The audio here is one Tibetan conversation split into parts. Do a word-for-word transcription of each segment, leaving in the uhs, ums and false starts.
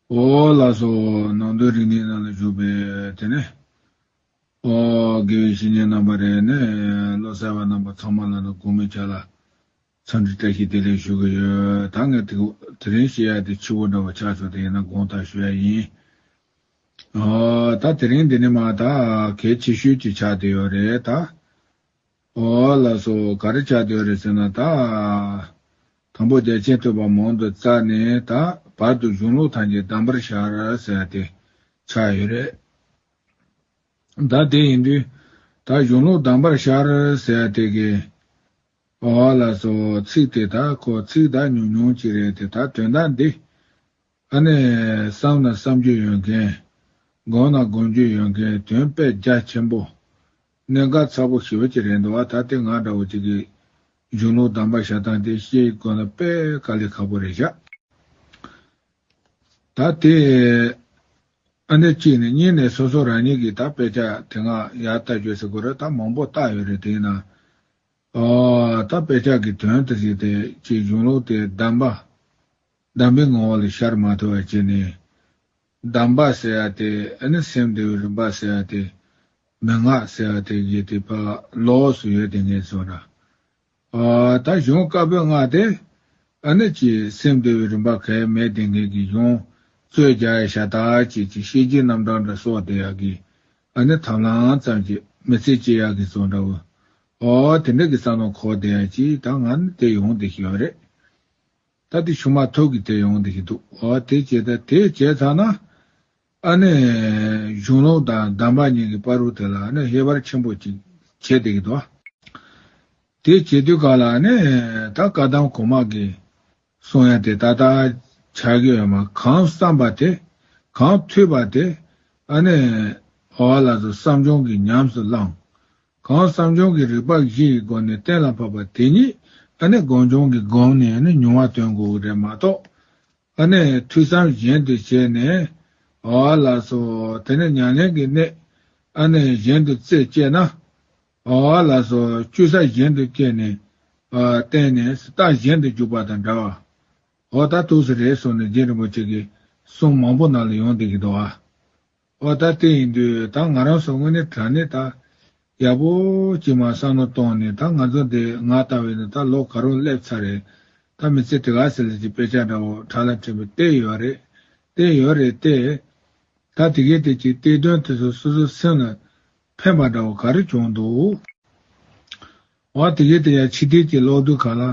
ཨོ་ལགས་སོ། ནང་དོན་རིག་གནས་ནང་ལ་ཞུགས་པའི་དེ་ནས། ཨོ་དགེ་བའི་བཤེས་གཉེན་རྣམ་པ་རེད་ནས་བློ་གསལ་བ་རྣམ་པ་ཚང་མ་ལ་ནི་དགོངས་མི་བྱ་ལ། འཚམས་འདྲི་བཀྲ་ཤིས་བདེ་ལེགས་ཞུ་གི་ཡོད། ད་ངས་དེ་དེ་རིང་བཤད་ཡ་དེ་ཕྱི་བོ་འདྲ་བ་ཆགས་སོང་། དེ་ཡིན་ན་དགོངས་དག་ཞུ་ཡ་ཡིན། ཨོ་ད་དེ་རིང་འདི་ནི་མ་ད་གལ་ཆེ་ཤོས་ཅིག་ཆགས་བསྡད་ཡོད་རེད་ད། ཨོ་ལགས་སོ། ག་རེ་ཆགས་བསྡད་ཡོད་རེད་ཟེར་ན་ད། དང་པོ་རྒྱ་ཆེན་ཐོས་པ་མང་དུ་བཙལ་ནས་ད་བར་དུ་གཞུང་ལུགས་ཐམས་ཅད་གདམས་པར་ཤར་ཟེར་ཡ་དེ་ཆགས་ཡོད་རེད། ད་དེ་ཡིན་དུས་ད་གཞུང་ལུགས་གདམས་པར་ཤར་ཟེར་ཡ་དེ་གི། ཨོ་ལགས་སོ། ཚིག་དེ་ད་ཁོ་ཚིག་ད་ཉུང་ཉུང་ཅིག་རེད་དེ། ད་དོན་དག་འདི། ཨ་ནི་བསམ་ན་བསམ་རྒྱུ་ཡོད་མཁན། སྒོམ་ན་སྒོམ་རྒྱུ་ཡོད་མཁན། དོན་དཔེ་རྒྱ་ཆེན་པོ། གནད་འགག་ཚ་པོ་ཞེ་པོ་ཅིག་རེད་འདུག་བ། ད་དེ་ང་འདྲ་བོ་ཅིག་གིས་གཞུང་ལུགས་གདམས་པ་ཤར་སྟངས་དེ་ཤེས་དགོས་ན་དཔེ་དཀའ་ལས་ཁག་པོ་རེད་ཤག་ད་དེ་ཨ་ནི་གཅིག་ནས། གཉིས་ནས་སོ་སོ་རང་ཉིད་ཀྱིས་ད་དཔེ་ཆ་དེ་སྔ་ཡར་ལྟ་རྒྱུ་ཟེར་དགོས་རེད། ད་མང་པོ་བལྟས་ཡོད་རེད། དེ་ཡིན་ན། ཨོ་ད་དཔེ་ཆ་གི་དོན་དེ་ཞིག་དེ་གཅིག་གཞུང་ལུགས་དེ་གདམས་པ། གདམས་པའི་ངོ་བོ་ལ་ཤར་མ་ཐུབ་པ་བྱས་ནས། གདམས་པ་ཟེར་ཡ་དེ་ཨ་ནི་སེམས་བདེ་བའི་རིམ་པ་ཟེར་ཡ་དེ། མན་ངག་ཟེར་ཡ་དེ་གི་དེ་ཕར་ལོགས་སུ་ཡོད་དེ་ངས་སོང་ར། ཨ་ད་གཞུང་བཀའ་པོད་ལྔ་དེ་ཨ་ནི་ཅིག་སེམས་བདེ་བའི་རིམ་པ་གལ་མེད་དེ་ངེད་ཀྱི་གཞུང་རྩོད་རྒྱག་ཡ་ཤ་སྟག་ཅིག་ཅིག་ཤེས་བྱའི་རྣམ་གྲངས་འདྲ་སོགས་དེ་ཡ་གི་ཨ་ནི་ཐབས་ལམ་ཙམ་གྱི་མི་ཚེ་སྐྱེལ་ཡ་གི་བཟོ་འདྲ་བོ། ཨོ་དེ་འདྲ་གི་བསམ་བློ་འཁོར་བསྡད་ཡ་ཅིག་ད་ང་ནི་དེ་ཡོང་བསྡད་ཀྱི་ཡོད་རེད། ད་དེ་ཤུགས་མ་ཐུག་གི་དེ་ཡོང་བསྡད་ཀྱི་འདུག་ཨོ་དེ་བྱས་ད་དེ་བྱས་ཚར་ན། ཨ་ནི་གཞུང་ལུགས་དང་གདམས་པ་གཉིས་ཀྱི་བར་དུ་དེ་ལ་ཨ་ནི་ཧེ་བག་ཆེན་པོ་ཅིག་བྱེད་བསྡད་ཀྱི་འདུག་དེ་བྱེད་དུས་ག་ལ་ཨ་ནི་ད་བཀའ་གདམས་གོང་མ་གི་གསུང་ཡ་དེ་ཏག་ཏག་ཆགས་ཀྱི་ཡོད་མ། གང་བསམ་པ་དེ། གང་ཐོས་པ་དེ། ཨ་ནི་ཨོ་ལགས་སོ། བསམ་བྱུང་གིས་ཉམས་སུ་བླངས། གང་བསམ་བྱུང་གི་རིགས་པ་བཞི་ཡི་སྒོ་ནས་གཏན་ལ་ཕབ་པ་དེ་ཉིད་ཨ་ནི་སྒོམ་བྱུང་གིས་བསྒོམས་ནས་ཨ་ནི་མྱོང་བ་སྟོན་དགོས་ཀྱི་རེད་མ་གཏོགས། ཨ་ནི་ཐོས་བསམ་གཞན་དུ་བྱས་ནས། ཨོ་ལགས་སོ། དེ་ནས་ཉམས་ལེན་གྱི་གནད་ཨ་ནི་གཞན་དུ་རྩད་བཅད་ན། ཨོ་ལགས་སོ། བཅོས་ས་གཞན་དུ་བཅད་ནས། ཨ་བསྟན་ནས་རྟགས་གཞན་དུ་འཇུག་པ་དང་འདྲ་བ། ཨོ་ད་འདུག་སེ་རེད་གསུངས་ནས་རྗེ་རིན་པོ་ཆེ་གིས་གསུང་མང་པོ་ནང་ལ་ཡོང་བསྡད་ཀྱི་འདུག་ཨ། ཨོ་ད་དེ་ཡིན་དུས་ད་ང་རང་ཚོ་དངོས་གནས་དྲང་གནས་ད་ཡག་པོ་ཅིག་མར་བསམ་བློ་བཏང་ནས། ད་ང་ཚོ་འདི་ང་ལྟ་བུ་ནི་ད་ལོ་ག་རུ་སླེབས་ཚར་རེད། ད་མི་ཚེ་དེ་ག་ཟེར་ལ་ཅིག་དཔེ་ཆ་འདྲ་བོ་ཕྲ་ལ་ཕྲན་བུ་བལྟས་ཡོད་རེད། བལྟས་ཡོད་རེད་དེ། ད་དེ་གའི་དེ་ཅིག་བལྟས་དོན་དེ་ཚོ་སོ་སོའི་སེམས་ལ་ཕན་པ་འདྲ་བོ་ག་རེ་བྱུང་འདུག་འོ་དེ་གའི་དེ་ཡང་ཕྱི་དེ་ཅིག་ཀློག་དུས་ག་ལ་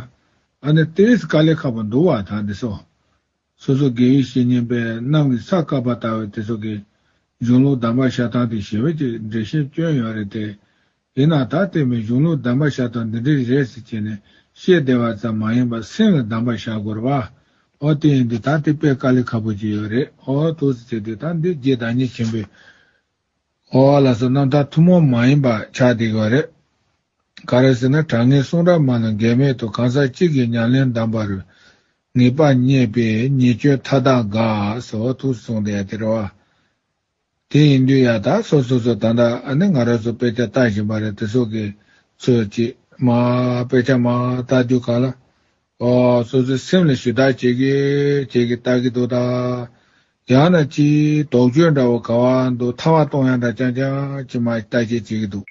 ཨ་ནི་ཏོག་ཙམ་དཀའ་ལས་ཁག་པོ་འདུག་བ། ད་འདི་ཚོ། སོ་སོ་དགེ་བའི་བཤེས་གཉེན་པས་གནམ་གྱི་ས་བཀབ་པ་ལྟ་བུའི་དེ་ཚོ་གི་གཞུང་ལུགས་གདམས་པ་ཤར་སྟངས་དེ་ཞེ་པོ་ཅིག་འགྲེལ་བཤད་སྐྱོན་ཡོད་རེད་དེ། ཡིན་ན་ད་ལྟད་མོའི་གཞུང་ལུགས་གདམས་པ་ཤར་སྟངས་འདི་འདྲ་རེད་ཟེར་བྱས་ནས་བཤད་བསྡད་པ་ཙམ་མ་ཡིན་པར་སེམས་ལ་གདམས་པ་ཤར་དགོས་རེད་བ། ཨོ་དེ་ཡིན་དུས་ད་དེ་དཔེ་དཀའ་ལས་ཁག་པོ་ཅིག་ཡོད་རེད། ཨོ་ཐུགས་སུ་ཆེ་དུས་ད་འདི་རྗེ་བདག་ཉིད་ཆེན་པོས། ཨོ་ལགས་སོ། རྣམ་ཐར་ཐུན་མོང་མ་ཡིན་པ་ཆགས་བསྡད་ཡོད་རེད། ག་རེ་ཟེར་ན། དྲང་ངེས་གསུང་རབ་མ་ལུས་འགལ་མེད་དུ། གང་ཟག་གཅིག་གིས་ཉམས་ལེན་གདམས་པ་རུ། ངེས་པ་རྙེད་པས་ཉེས་སྤྱོད་མཐའ་དག་འགག་ཟེར་བ་ཐུགས་སུ་སོང་བསྡད་ཡ་དེ་རེད་བ། དེ་ཡིན་དུས་ཡ་ད་སོ་སོ་སོ་ད་ལྟ་ཨ་ནི་ང་རང་ཚོ་དཔེ་ཆ་ལྟ་བཞིན་པ་རེད། དེ་ཚོ་གི་ཚོད་ཅིག་མ་དཔེ་ཆ་མ་ལྟ་དུས་ག་ལ། ཨོ་སོ་སོའི་སེམས་ལ་ཞུ་དག་བྱེད་ཀྱི་བྱེད་ཀྱི་ལྟ་གི་འདུག་ད། ཡང་ན་ཅིག་དོགས་གཅོད་འདྲ་བོ་ག་བ་འདུག་ཐར་བ་གཏོང་ཡ་འདྲ་རྐྱང་རྐྱང་ཅིག་མ་ལྟ་བྱེད་བྱེད་ཀྱི་འདུག་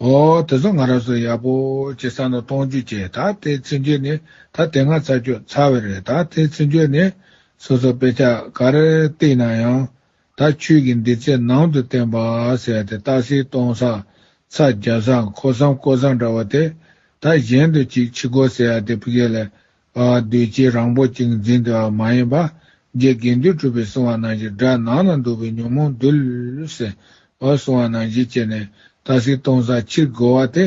ཨོ་དེ་ཚོ་ང་རང་ཚོ་ཡག་པོ་ཅིག་བསམ་བློ་གཏོང་རྒྱུ་བྱས། ད་དེ་ཚུན་ཆད་ནས་ད་དེ་སྔ་ཚར་གཅོད་ཚར་བ་རེད། ད་དེ་ཚུན་ཆད་ནས་སོ་སོ་དཔེ་ཆ་ག་རེ་བལྟས་ན་ཡང་། ད་ཆོས་ཀྱི་འདུལ་ཚད་ནང་དུ་བསྟན་པ་ཟེར་ཡ་དེ་རྟགས་གསལ་སྟོང་གསལ་ཚར་བརྒྱབ་ས་འཁོར་གསུམ་བསྐོར་ས་འདྲ་བ་དེ། ད་གཞན་དུ་ཅིག་ཕྱི་སྒོ་ཟེར་ཡ་དེ་ཕ་གི་ལ་ཨ་གདུལ་བྱ་རང་པོ་ཅིག་འཛིན་འདུག་པ་མ་ཡིན་པ། རྗེ་དགེ་འདུན་གྲུབ་པས་གསུངས་པ་ནང་བཞིན་སྒྲ་ནང་ན་འདུག་པའི་ཉོན་མོངས་འདུལ་ཟེར་ཨ་གསུངས་པ་ནང་བཞིན་བྱས་ནས་རྟགས་གསལ་སྟོང་གསལ་ཕྱིར་རྒོལ་བ་དེ།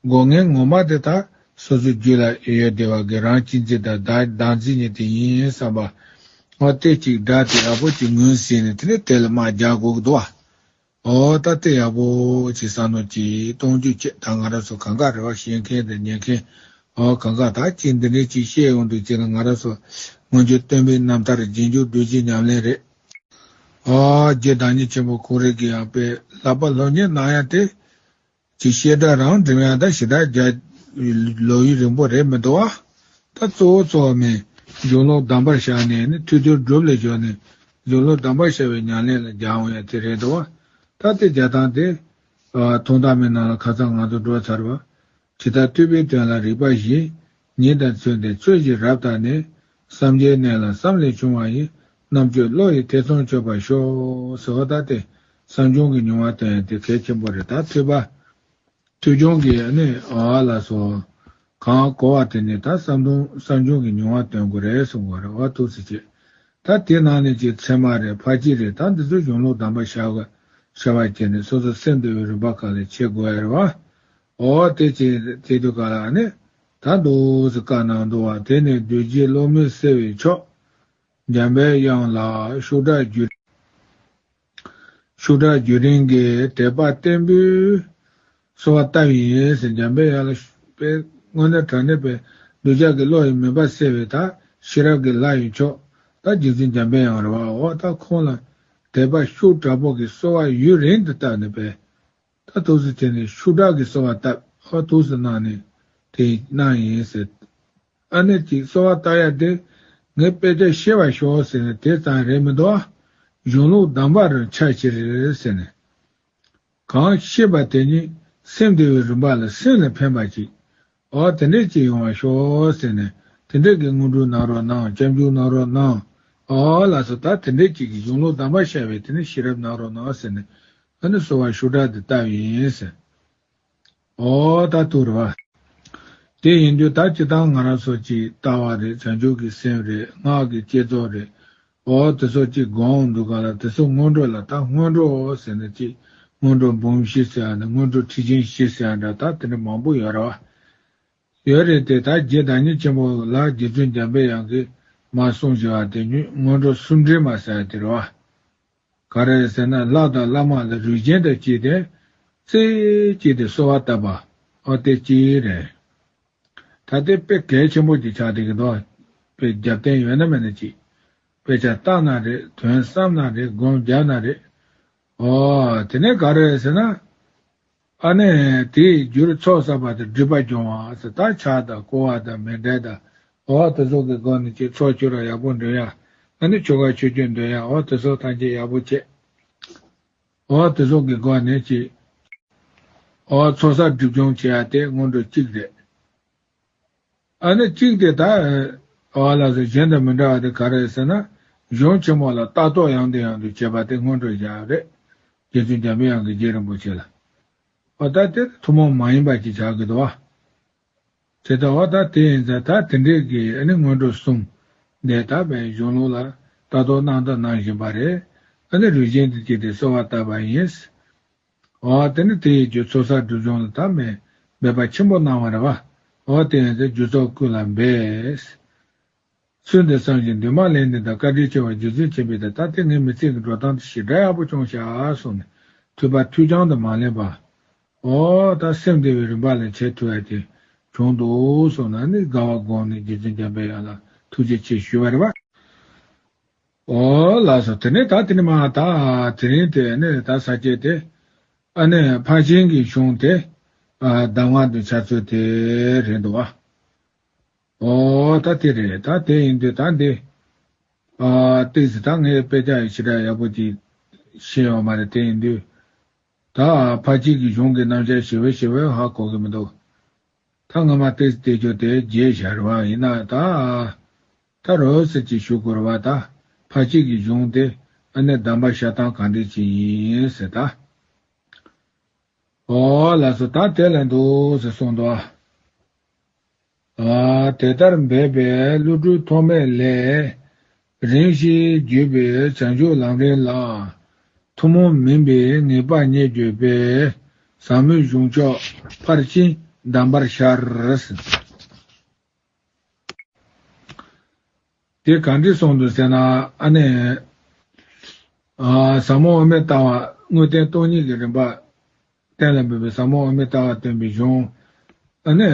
སྒོ་ངའི་ངོ་མ་དེ་དག་སོ་སོའི་རྒྱུད་ལ་ཡོད་བསྡད་པ་གི་རང་གཅེས་འཛིན་དང་བདག་བདག་འཛིན་གཉིས་དེ་ཡིན་བསམ་པ། འོ་དེ་གཅིག་སྒྲ་དེ་ཡག་པོ་ཅིག་ངོས་ཟིན་ནས་དེ་ནས་དེ་ལ་དམག་རྒྱག་དགོས་ཀྱི་འདུག་བ། འོ་ད་དེ་ཡག་པོ་ཅིག་བསམ་བློ་ཅིག་གཏོང་རྒྱུ་བྱེད། ད་ང་རང་ཚོ་གང་ག་རེ་བ་ཤེས་མཁན་དང་ཉན་མཁན། འོ་གང་ག་ད་ཅིག་འདི་འདྲའི་ཅིག་བཤད་ཡོང་དུས་ཅིག་ན་ང་རང་ཚོ་སྔོན་བྱོན་སྟོན་པའི་རྣམ་ཐར་རྗེས་འཇུག་བདུད་རྩིའི་ཉམས་ལེན་རེད། ཨ་རྗེ་བདག་ཉིད་ཆེན་པོ་ཁོང་རང་གིས་ཡང་དཔེ་བསླབ་པ་སློབ་གཉེར་གནང་ཡ་དེ། ཅིག་བཤད་གྲྭ་རང་འགྲིམ་ཡ་ད་ཞེ་དྲག་རྒྱ་ལོ་ཡུན་རིང་པོ་རེད་མི་འདུག་ཨ། ད་གཙོ་བོ་གཙོ་བོ་མིན་ གཞུང་ལུགས་གདམས་པར་བཞག་ནས་ནི་ཐོས་གྲོལ་སྒྲུབ་ལ་སྦྱོར་ནས་གཞུང་ལུགས་གདམས་པར་བྱ་བའི་ཉམས་ལེན་ལ་སྦྱར་འོང་ཡ་དེ་རེད་འདུག་བ། ད་དེ་སྦྱར་སྟངས་དེ་ཐུང་མཐའ་མའི་ནང་ལ་ཁ་སང་ང་ཚོ་འགྲོ་ཚར་བ། ཇི་ལྟར་ཐོས་པའི་དོན་ལ་རིགས་པ་བཞི། ཉིད་དང་མཚུངས་ཏེ་ཚོད་ཀྱིས་རབ་བརྟགས་ནས། བསམ་བྱའི་གནས་ལ་བསམ་ལས་བྱུང་བ་ཡི། རྣམ་དཔྱོད་བློ་ཡིས་ཐེ་ཚོམ་ཆོད་པར་ཤོག་ཟེར་བ་ད་དེ་བསམ་བྱུང་གི་མྱོང་བ་སྟོན་ཡ་དེ་གལ་ཆེན་པོ་རེད། ད་ཐོས་པ། ཐོས་བྱུང་གི་ཨ་ནི་ཨ་ལ་སོགས་གང་གོ་བ་དེ་ནི་ད་བསམ་བྱུང་བསམ་བྱུང་གི་མྱོང་བ་སྟོན་དགོས་རེད་གསུང་དགོས་རེད། འོ་ཐུགས་སུ་ཆེ། ད་དེ་ནང་ནས་ཀྱི་ཚད་མ་རེད། ཕར་ཕྱིན་རེད། ད་འདི་ཚོ་གཞུང་ལུགས་གདམས་པ་བྱ་བ་བྱ་བ་བྱས་ནས་སོ་སོ་སེམས་བདེ་བའི་རིམ་པ་ག་ལས་བྱེད་དགོས་ཡ་རེད་བ། འོ་དེ་བྱེད་དེ་དུས་ག་ལ་ནི་ད་འདུག་སེ་བཀའ་གནང་འདུག་བ། དེ་ནས་གདུལ་བྱའི་བློ་མུན་སེལ་བའི་མཆོག་འཇམ་པའི་དབྱངས་ལ་ཤུགས་དྲག་རྒྱུད། ཤུགས་དྲག་རྒྱུད་རིང་གི་དད་པ་བརྟན་པོས་གསོལ་བ་བཏབ་ཡིན་ཟེར། འཇམ་པའི་དབྱངས་ལ་དཔེ་དངོས་གནས་དྲང་གནས་པའི་གདུལ་བྱ་གི་བློ་ཡི་མུན་པ་སེལ་བའི་ད་ཤེས་རབ་ཀྱི་ལྷ་ཡི་མཆོག་ད་རྗེ་བཙུན་འཇམ་པའི་དབྱངས་རེད་བ། འོ་ད་ཁོང་ལ་དད་པ་ཤུགས་དྲག་པོ་གི་གསོལ་བ་ཡུན་རིང་དུ་བཏབ་ནས་པས། ད་ཐུགས་སུ་ཆེ་ནས་ཤུགས་དྲག་གི་གསོལ་བ་བཏབ། འོ་ཐུགས་སུ་གནང་ནས་དེ་གནང་ཡིན་ཟེར། ཨ་ནེ་ཅིག་གསོལ་བ་བཏབ་ཡ་དེ་ངས་དཔེ་ཆ་ཤེས་པར་ཤོག་ཟེར་ནས་དེ་ཙམ་རེད་མི་འདུག་ཨ། གཞུང་ལུགས་གདམས་པ་རུ་ཆ་ཕྱིར་ཟེར་ནས། གང་ཤེས་པ་དེ་ཉིད་སེམས་བདེ་བའི་རིམ་པ་ལ་སེམས་ལ་ཕན་པ་ཅིག་འོ་དེ་འདྲས་ཅིག་ཡོང་བར་ཤོག་ཟེར་ནས་དེ་འདྲས་ཀྱི་སྔོན་འགྲོ་གནང་རོགས་གནང་། སྐྱབས་འཇུག་གནང་རོགས་གནང་། འོ་ལགས་སོ། ད་དེ་འདྲས་ཅིག་གི་གཞུང་ལུགས་གདམས་པ་བྱ་བའི་དེ་ནས་ཤེས་རབ་གནང་རོགས་གནང་ཟེར་ནས་ཨ་ནི་གསོལ་བ་ཤུགས་དྲག་དེ་བཏབ་ཡིན་ཟེར། འོ་ད་ཐུགས་རེ་བ། དེ་ཡིན་དུས་ད་སྤྱིར་བཏང་ང་རང་ཚོ་ཅིག་ལྟ་བ་རེད། བྱང་ཆུབ་ཀྱི་སེམས་རེད། སྔགས་ཀྱི་བསྐྱེད་རྫོགས་རེད། འོ་དེ་ཚོ་ཅིག་སྒོམ་འདུག་ག་ལ་དེ་ཚོ་སྔོན་འགྲོ་ལ་ད་སྔོན་འགྲོ་ཟེར་ནས་ཅིག་སྔོན་འགྲོ་འབུམ་བཞི་ཟེར་ཡ་ནས་སྔོན་འགྲོ་ཁྲི་ཆེན་བཞི་ཟེར་ཡ་འདྲ་ད་དེ་འདྲ་མང་པོ་ཡོད་རེད་བ། ཡོད་རེད་དེ་ད་རྗེ་བདག་ཉིད་ཆེན་པོ་ལ་རྗེ་བཙུན་འཇམ་པའི་དབྱངས་ཀྱིས་མར་གསུངས་བཞག་པ་དེ་ཉིད་སྔོན་འགྲོ་སུམ་འདྲེས་མ་ཟེར་ཡ་དེ་རེད་བ། ག་རེ་ཟེར་ན་ལྷ་དང་བླ་མ་ལ་རིགས་ཅན་དང་བཅས་ཏེ་རྩེ་གཅིག་ཏུ་གསོལ་བ་བཏབ་པ། འོ་དེ་གཅིག་རེད། ད་དེ་དཔེ་གལ་ཆེན་པོ་ཅིག་ཆགས་བསྡད་ཀྱི་འདུག་དཔེ་རྒྱབ་རྟེན་ཡོད་ན་མེད་ན་ཅིག་དཔེ་ཆ་བལྟས་ན་རེད། དོན་བསམ་ན་རེད། སྒོམ་རྒྱབ་ན་རེད། འོ་དེ་ནས་ག་རེ་ཟེར་ན། ཨ་ནི་དེའི་རྒྱུར་ཚོགས་བསགས་པ་དང་སྒྲིབ་པ་སྦྱོང་བ་ཟེར། ད་ཆགས་དང་སྐོར་བ་དང་མི་འབྲལ་དང་། འོ་དེ་ཚོ་གི་སྒོ་ནས་ཅིག་ཚོགས་ཆོས་ར་ཡག་པོ་འདོན་ཡ། ཨ་ནི་ཆོ་ག་ཆོས་སྤྱོད་འདོན་ཡ། འོ་དེ་ཚོ་ཐམས་ཅད་ཡག་པོ་བྱེད། འོ་དེ་ཚོ་གི་སྒོ་ནས་ཅིག་འོ་ཚོགས་བསགས་སྒྲིབ་སྦྱོང་བྱེད་ཡ་དེ་སྔོན་འགྲོ་གཅིག་རེད། ཨ་ནི་གཅིག་དེ་ད། འོ་ལགས་སོ། གཞན་དང་མི་འདྲ་བ་དེ་ག་རེ་ཟེར་ན། གཞུང་ཆེན་མོ་ལ་ལྟ་རྟོག་ཡང་དང་ཡང་དུ་བྱེད་པ་དེ་སྔོན་འགྲོ་བཞག་རེད། རྗེ་བཙུན་འཇམ་པའི་དབྱངས་ཀྱིས་རྗེ་རིན་པོ་ཆེ་ལ། འོ་ད་དེ་ཐུན་མོང་མ་ཡིན་པ་ཅིག་ཆགས་ཀྱི་འདུག་བ། དེ་ལྟ་བ་ད་དེ་ཡིན་ཙང་ད་དེ་འདྲས་ཀྱི་ཨ་ནི་སྔོན་འགྲོ་གསུམ་འདི་ད་བའི་གཞུང་ལུགས་ལ་ལྟ་རྟོག་གནང་དང་གནང་བཞིན་པ་རེད། ཨ་ནི་རིགས་ཅན་དུ་སྐྱེས་ཏེ་གསོལ་བ་བཏབ་པ་ཡིན། འོ་དེ་ནི་དེ་ཡི་རྒྱུ་ཚོགས་བསགས་སྒྲིབ་སྦྱོང་ལ་ད་མེད་འབད་པ་ཆེན་པོ་གནང་བ་རེད་བ། འོ་དེ་ཡིན་ཙང་རྒྱུ་ཚོགས་ཀུན་ལ་འབད། ཚུལ་འདི་བསམ་ཞིང་འདུན་མ་ལེགས་ནས་དང་། བཀའ་དྲིན་ཆེ་བ་རྗེ་བཙུན་མཁྱེན་པས་དང་། ད་ལྟའི་ངའི་མི་ཚེ་གི་འགྲོ་སྟངས་དེ་ཞེ་དྲག་ཡག་པོ་བྱུང་ཤག་གསུངས་ནས་ཐོས་པ་ཐོས་རྐྱང་དུ་མ་ལེན་པར། འོ་ད་སེམས་བདེ་བའི་རིམ་པ་ལ་བྱེད་ཐུབ་ཡ་དེ་བྱུང་འདུག་གསུངས་ནས་ནི་དགའ་བ་བསྒོམས་ནས་རྗེ་བཙུན་འཇམ་པའི་དབྱངས་ལ་ཐུགས་རྗེ་ཆེ་ཞུས་པ་རེད་བ། འོ་ལགས་སོ། དེ་ནས་ད་དེ་ནས་མ་ད་དེ་རིང་དེ་ནས་ད་ས་སྐྱ་དེ་ཨ་ནི་ཕར་ཕྱིན་གྱི་གཞུང་དེ་གདམས་ངག་འདི་ཆ་ཚོད་དེ་རེད་འདུག་བ། འོ་ད་དེ་རེད། ད་དེ་ཡིན་དུས་ད་འདི་ཨ་ཏིག་ཙི་ད་ངས་དཔེ་ཆ་ཞེ་དྲག་ཡག་པོ་ཅིག་ཤེས་ཡོད་མ་རེད། དེ་ཡིན་དུས་ད་ཕར་ཕྱིན་གྱི་གཞུང་གི་རྣམ་གཞག་ཞེ་པོ་ཞེ་པོ་ཧ་གོ་གི་མི་འདུག་ད་སྔ་མ་ཏིག་ཙི་དེ་ཚོ་དེ་བརྗེད་བཞག་རེད་བ། ཡིན་ན་ད་ད་རོབ་ཙམ་ཅིག་ཞུ་དགོས་རེད་བ། ད་ཕར་ཕྱིན་གྱི་གཞུང་དེ་ཨ་ནི་གདམས་པ་བྱ་སྟངས་ག་འདྲ་ཅིག་ཡིན་ཟེར་ད། འོ་ལགས་སོ། ད་དེ་ལ་འདུག་ཟེར་གསུངས་འདུག་ཨ། དེ་ལྟར་འབད་པས་བསླུ་བྲིད་ཐོགས་མེད་ལས། རིམ་བཞིན་བརྒྱུད་པའི་བྱང་ཆུབ་ལམ་རིམ་ལ། ཐུན་མོང་མིན་པའི་ངེས་པ་རྙེད་གྱུར་པས། ཟབ་མོའི་གཞུང་མཆོག་ཕར་ཕྱིན་གདམས་པར་ཤར། དེ་ག་འདྲ་གསུངས་འདུག་ཟེར་ན། ཨ་ནི། ཨ། ཟབ་མོ་དབུ་མའི་ལྟ་བ་དངོས་བསྟན་སྟོང་ཉིད་ཀྱི་རིམ་པ་གཏན་ལ་འབེབས་པའི་ཟབ་མོ་དབུ་མའི་ལྟ་བ་སྟོན་པའི་གཞུང་། ཨ་ནི།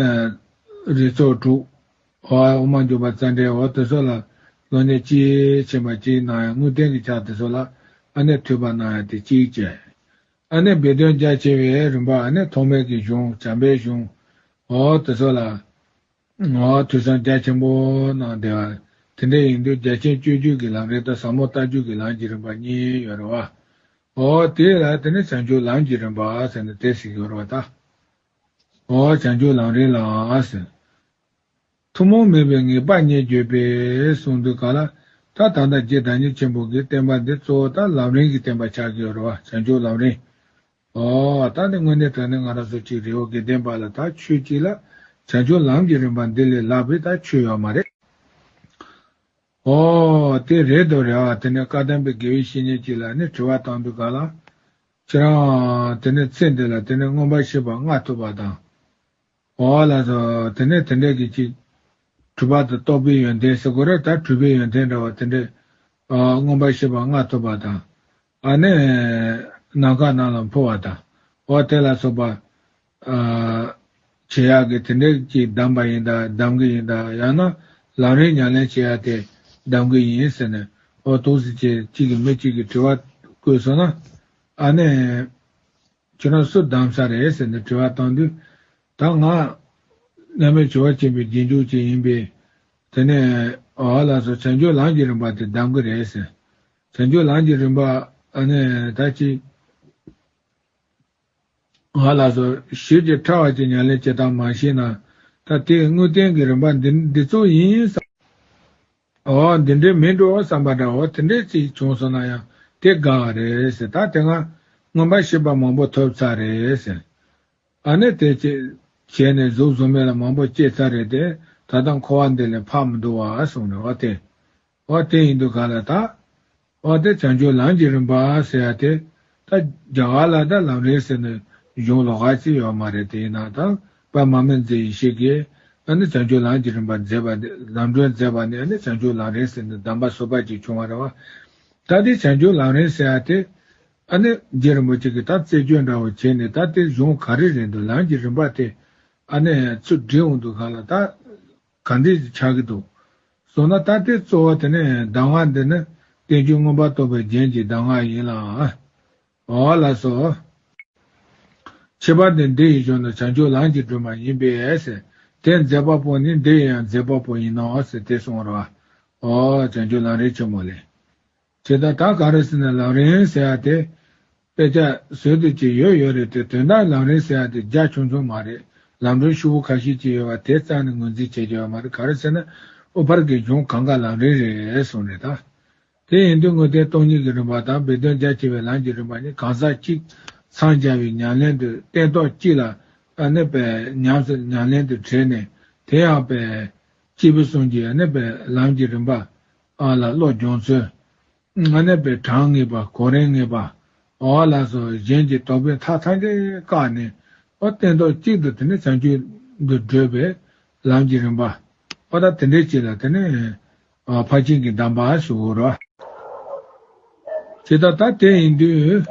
རིགས་ཚོགས་དྲུག་འོ་དབུ་མ་འཇུག་པ་རྩ་འགྲེལ་འོ་དེ་ཚོ་ལ་སློབ་གཉེར་དཔྱིས་ཕྱིན་པ་གཅིག་གནང་ཡ། དངོས་བསྟན་གྱི་ཕྱག་དེ་ཚོ་ལ་ཨ་ནི་ཐོས་པ་གནང་ཡ་དེ་གཅིག་བྱས། ཨ་ནི་སྦས་དོན་རྒྱ་ཆེ་བའི་རིམ་པ་ཨ་ནི་ཐོགས་མེད་ཀྱི་གཞུང་བྱམས་པའི་གཞུང་འོ་དེ་ཚོ་ལ། ངོ་ཐོས་བསམ་རྒྱ་ཆེན་པོ་གནང་བསྡད་ དེ་འདྲ་ཡིན་དུས་རྒྱ་ཆེན་སྤྱོད་བརྒྱུད་ཀྱི་ལམ་རིམ་དང་ཟབ་མོ་ལྟ་བརྒྱུད་ཀྱི་ལམ་གྱི་རིམ་པ་གཉིས་ཡོད་རེད་བ། འོ་དེ་ལ་དེ་ནི་བྱང་ཆུབ་ལམ་གྱི་རིམ་པ་ཟེར་ནས་དེ་ཞིག་ཡོད་རེད་བ་ད། འོ་བྱང་ཆུབ་ལམ་རིམ་ལ་ཟེར། ཐུན་མོང་མིན་པའི་ངེས་པ་རྙེད་གྱུར་པས་གསུངས་དུས་ག་ལ། ད་ད་ལྟ་རྗེ་བདག་ཉིད་ཆེན་པོ་གི་བསྟན་པ་འདི་གཙོ་བོ་ད་ལམ་རིམ་གྱི་བསྟན་པ་ཆགས་ཀྱི་ཡོད་རེད་བ། བྱང་ཆུབ་ལམ་རིམ། ཨོ། ད་ནི་དངོས་གནས་དྲང་གནས་ང་རང་ཚོ་གཅིག་རེ་བ་དགེ་ལྡན་པ་ལ་ད་ཆོས་གཅིག་ལ་བྱང་ཆུབ་ལམ་གྱི་རིམ་པ་འདི་ལས་ལྷག་པའི་ད་ཆོས་ཡོད་མ་རེད། ཨོ། དེ་རེད་དོ་རེད་བ། དེ་ནས་བཀའ་གདམས་པའི་དགེ་བའི་བཤེས་གཉེན་གཅིག་ལ་ནི་དྲི་བ་བཏང་དུས་ག་ལ། ཁྱེད་རང་དེ་ནས་ཚེ་འདི་ལ་དེ་ནས་མངོན་པར་ཤེས་པ་མངའ་ཐུབ་པ་དང་། འོ་ལགས་སོ། དེ་ནས་དེ་འདྲས་ཀྱི་ཅིག་གྲུབ་པ་དང་རྟོགས་པའི་ཡོན་ཏན་ཟེར་དགོས་རེད་ད། གྲུབ་པའི་ཡོན་ཏན་འདྲ་བ་དེ་འདྲས། ཨ། མངོན་པར་ཤེས་པ་མངའ་ཐུབ་པ་དང་། ཨ་ནི་ནམ་མཁའ་རྣམས་ལ་འཕུར་བ་དང་། འོ་དེ་ལ་སོགས་པ། ཨ། བྱེད་ཡག་གི་དེ་འདྲས་ཀྱི་གདམས་པ་ཡིན་ད་གདམས་གི་ཡིན་ད། ཡང་ན་ལམ་རིམ་ཉམས་ལེན་བྱེད་ཡག་དེ་གདམས་གི་ཡིན་ཟེར་ནས། འོ་འདུག་སེ་བྱས་གཅིག་གིས་མི་གཅིག་གིས་དྲི་བ་བཀོད་སོང་ན། ཨ་ནི། ཁྱོད་རང་སུ་གདམས་ས་རེད་ཟེར་ནས་དྲི་བ་བཏང་དུས། ད་ང་བླ་མེད་བྱེ་བ་ཆེན་པོའི་རྗེས་འཇུག་ཅིག་ཡིན་པས། དེ་ནས་ཨ་ལགས་སོ། བྱང་ཆུབ་ལམ་གྱི་རིམ་པ་དེ་གདམས་གི་རེད་ཟེར། བྱང་ཆུབ་ལམ་གྱི་རིམ་པ་ཨ་ནི་ད་ཅི། ཨ་ལགས་སོ། ཞིབ་ཀྱི་ཕྲ་བ་ཅིག་ཉམས་ལེན་བྱེད་སྟངས་མ་ཤེས་ན། ད་དེ་དངོས་བསྟན་གྱི་རིམ་པ་འདི་འདི་ཚོ་ཡིན་ས། འོ་འདི་འདྲའི་མིན་འགྲོ་བསམ་པ་འདྲ་བོ་དེ་འདྲའི་ཅིག་བྱུང་སོང་ན་ཡང་དེ་དགའ་བ་རེད་ཟེར། ད་དེ་སྔ་མངོན་པར་ཤེས་པ་མང་པོ་ཐོབ་ཚར་རེད་ཟེར། ཨ་ནི་དེ་ཅི་བྱས་ནས་གཟུགས་བཟོ་མེད་ལ་མང་པོ་སྐྱེས་ཚར་རེད་དེ། ད་ལྟ་འཁོར་བ་འདི་ལས་ཕར་མི་འདུག་བ་གསུངས་རེད་བ་དེ། འོ་དེ་ཡིན་དུས་ག་ལ་ད། འོ་དེ་བྱང་ཆུབ་ལམ་གྱི་རིམ་པ་ཟེར་ཡ་དེ། ད་རྒྱ་གར་ལ་ད་ལམ་རིམ་ཟེར་ནས་གཞུང་ལོགས་ཀ་ཅིག་ཡོད་མ་རེད། དེ་ཡིན་ན་ད་དཔལ་མར་མེ་མཛད་ཡེ་ཤེས་ཀྱིས་ཨ་ནི་བྱང་ཆུབ་ལམ་གྱི་རིམ་པ་མཛད་པ་ནི། ལམ་སྒྲོན་མཛད་པ་ནི་ཨ་ནི་བྱང་ཆུབ་ལམ་རིམ་ཟེར་ནས་གདམས་པ་བཟོས་པ་ཅིག་བྱུང་བ་རེད་བ། ད་དེ་བྱང་ཆུབ་ལམ་རིམ་ཟེར་ཡ་དེ། ཨ་ནི་རྗེ་རིན་པོ་ཆེ་གིས་ད་རྩད་གཅོད་འདྲ་བོ་བྱས་ནས། ད་དེ་གཞུང་ག་རེ་རེད་འདུག་ལམ་གྱི་རིམ་པ་དེ་ཨ་ནི་ཚུར་བསྒྲིགས་འོང་དུས་ག་ལ་ད། ག་འདྲས་ཆགས་ཀྱི་འདུག་གསུངས་ན། ད་དེ་གཙོ་བོ་དེ་ནི་གདམས་ངག་འདི་ནི་བསྟན་བཅོས་མངོན་པར་རྟོགས་པའི་རྒྱན་གྱི་གདམས་ངག་ཡིན་ལ། འོ་ལགས་སོ། ཁྱད་པར་དུ་འདི་ཡི་གཞུང་ནི་བྱང་ཆུབ་ལམ་གྱི་སྒྲོན་མ་ཡིན་པས་ཟེར། དེ་མཛད་པ་པོ་ནི་འདི་ཡི་ཡང་མཛད་པ་པོ་ཡིན་ནོ་ཟེར་དེ་གསུངས་རོ། འོ་བྱང་ཆུབ་ལམ་རིམ་ཆེན་མོ་ལས། དེ་ལྟར་ད་ག་རེ་ཟེར་ན་ལམ་རིམ་ཟེར་ཡ་དེ། དཔེ་ཆ་བཟོས་དུས་ཀྱི་ཡོད་ཡོད་རེད་དེ། དོན་དག་ལམ་རིམ་ཟེར་ཡ་དེ་རྒྱ་ཆུང་ཆུང་མ་རེད། ལམ་སྒྲོན་ཤོག་བུ་ཁ་ཤས་ཅིག་ཡོད་པ་དེ་རྩ་ནས་ངོས་འཛིན་བྱེད་ཀྱི་ཡོད་མ་རེད། ག་རེ་ཟེར་ན་ཨུ་པར་གྱི་གཞུང་གང་ག་ལམ་རིམ་རེད་གསུངས་རེད་ད། དེ་ཡིན་དུས་དངོས་བསྟན་སྟོང་ཉིད་ཀྱི་རིམ་པ་དང་སྦས་དོན་རྒྱ་ཆེ་བའི་ལམ་གྱི་རིམ་པ་གཉིས་གང་ཟག་གཅིག་འཚང་རྒྱ་བའི་ཉམས་ལེན་དུ་སྟན་ཐོག་གཅིག་ལ་ཨ་ནི་པའི་ཉམས་སུ་ཉམས་ལེན་དུ་བྱས་ནས། དེ་ཡང་པའི་སྐྱེས་བུ་གསུམ་གྱི་ཨ་ནི་པའི་ལམ་གྱི་རིམ་པ་ཨ་ལ་བློ་སྦྱོང་ཚུལ། ཨ་ནི་པའི་གྲངས་ངེས་པ། གོ་རིམ་ངེས་པ། འོ་ལགས་སོ། གཞན་གྱི་དོགས་པའི་མཐའ་ཐམས་ཅད་བཀག་ནས། འོ་སྟན་ཐོག་གཅིག་ཏུ་དེ་ནི་བྱང་ཆུབ་ཏུ་བགྲོད་པའི་ལམ་གྱི་རིམ་པ། འོ་ད་དེ་འདྲའི་ཅིག་ལ་དེ་ནི་ཨ་ཕར་ཕྱིན་གྱི་གདམས་པ་ཞུ་དགོས་རེད། ཇི་ལྟར་ད་དེ་ཡིན་དུས།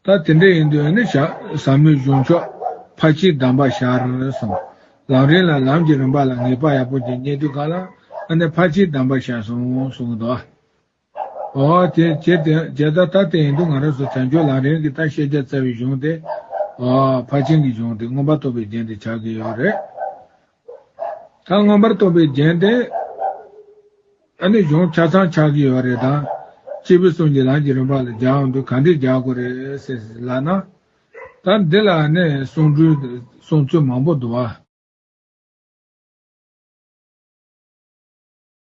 ད་དེ་འདྲ་ཡིན་དུས་ནི་ཞག་ཟབ་མོའི་གཞུང་ཕྱོགས་ཕར་ཕྱིན་གདམས་པ་ཤར་གསུངས། ལམ་རིམ་ལ་ལམ་གྱི་རིམ་པ་ལ་ངེས་པ་ཡག་པོ་ཅིག་རྙེད་དུས་ག་ལ་ཨ་ནི་ཕར་ཕྱིན་གདམས་པ་ཤར་སོང་གསུངས་འདུག། འོ་དེ་ཇི་ལྟར་ད་དེ་ཡིན་དུས་ང་རང་ཚོ་བྱང་ཆུབ་ལམ་རིམ་གྱི་ད་ཤེས་བྱ་རྩ་བའི་གཞུང་དེ། འོ་ཕར་ཕྱིན་གྱི་གཞུང་དེ་མངོན་པར་རྟོགས་པའི་རྒྱན་དེ་ཆགས་ཀྱི་ཡོད་རེད། ད་མངོན་པར་རྟོགས་པའི་རྒྱན་དེ་ཨ་ནི་གཞུང་ཆ་ཚང་ཆགས་ཀྱི་ཡོད་རེད་ད། སྐྱེས་བུ་གསུམ་གྱི་ལམ་གྱི་རིམ་པ་ལ་སྦྱར་ཡོང་དུས་ག་འདྲས་སྦྱར་དགོས་རེད་ཟེར་ལབ་ན། ད་འདི་ལ་ནི་གསུང་སྒྲོས་གསུང་ཚུལ་མང་པོ་འདུག་བ།